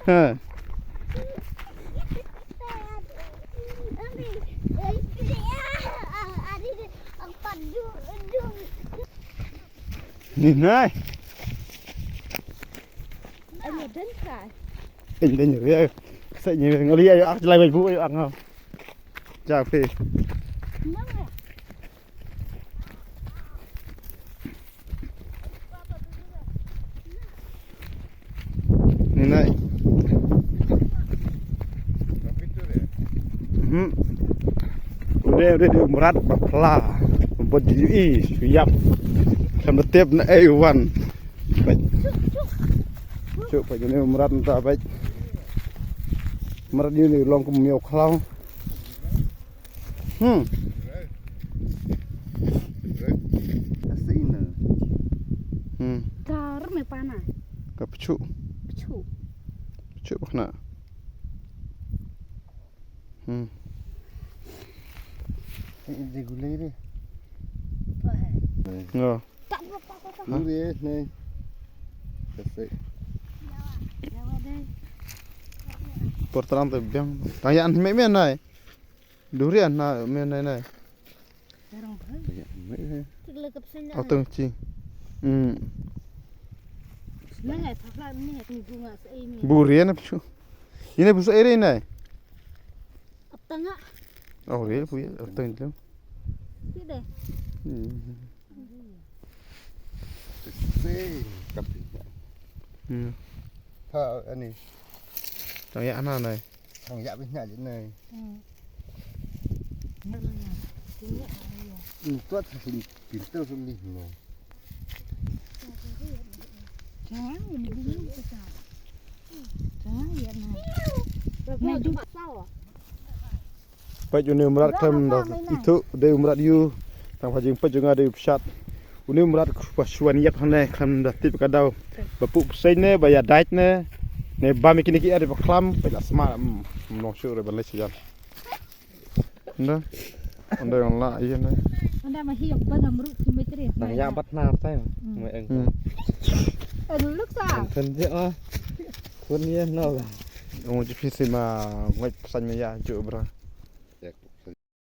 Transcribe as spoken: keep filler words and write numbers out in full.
Ha. Ni nai. Anh Đinh phải. Anh Đinh rồi. Sẽ như người đi, ăn lai mai bu ăn không? Chào phi. Ni nai. Hmm. Udah, udah, udah, mrad ba phla. Bad ju i, ju ïap. Kam da tip na ai wan. Bad. Chuk, bad, udah, mrad na ta bad. Mrad ni, ni long kum miaw khlaw. Hmm. Ka sih ina. Hmm. Kar me pana. Ka pchu. Pchu. Pchu bakna. Hmm. Ini gulai deh. No. Duri, eh, nai. Perfect. Por terang tu biang. Tang ya me me nai. Duri na me nai nai. Ya, me, eh. Ateng chi. Hmm. Buri na pchu. Ini busa ere nai. Ateng ah. Oh, re, puya, ateng tu. Tidak. Hmm. Sing, tapi. Hmm. Ha, ani. Tang ya ana nai. Tang ya bih nai nai. Hmm. Ini tuat sing pintu sini no. Jangan ini dulu kita. Jangan ya nai. Nai dulu. Peit une u mrad khlem da ithuh, dei u mrad ïu. Tang ba jingpeit jong nga dei u pshat. Une u mrad ba shu wan ïap hangne khlem da tip ka daw. Ba puh pseiñ ne, ba ïa dait ne. Ne bam ïa kine ki ar ba khlam, peit la sma, mm, mm, long shuh re ban leit sha jan. Nda. Nda yang la ïa ne. Nda ma hi ba ngam ruh ki meit re. Nang ïa bat na tai. Hmm. Khun je ah. Khun ye no. Ong ji phi si ma ngoi pseiñ me ïa ju bra.